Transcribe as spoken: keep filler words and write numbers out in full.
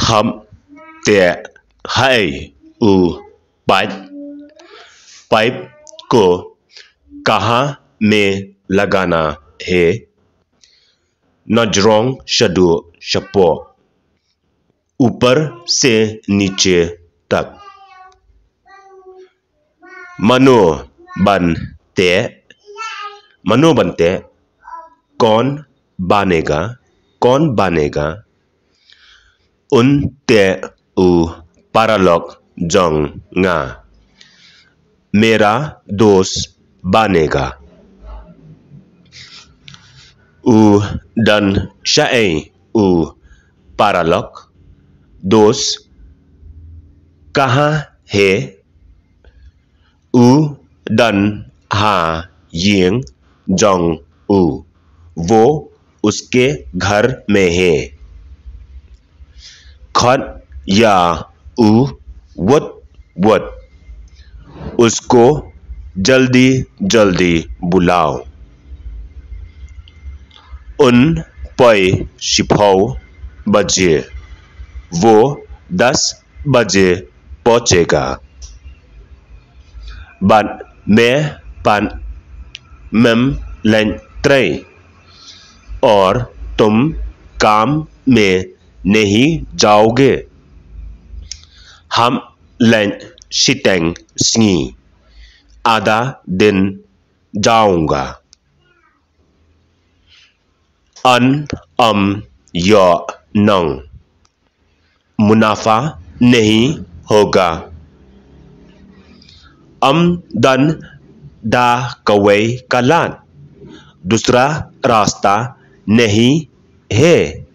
Hap teh haei u paip, paip ko kaha mein lagana hai? Najrong shaduh shapoh, upar se niche tak. Mano ban teh? Mano ban teh? Kaun banega? Kaun banega? Un teh u paralok jong nga. Mera dos banega. U don shaei u paralok? Dos kaha hai? U don ha ïing jong u. Wo uske ghar mein hai. Khot ïa u wut wut. Usko jaldi jaldi bulao. Un poi shiphew baje. Wo das baje pochega. Bad main pat main leng trei. Aur tum kaam mein nahi jaoge? Hap leng shiteng sngi. Adha din jaunga. An am ïoh nong. Munafa nahi hoga. Am don da kawei ka lad. Dusra rasta nahi hai?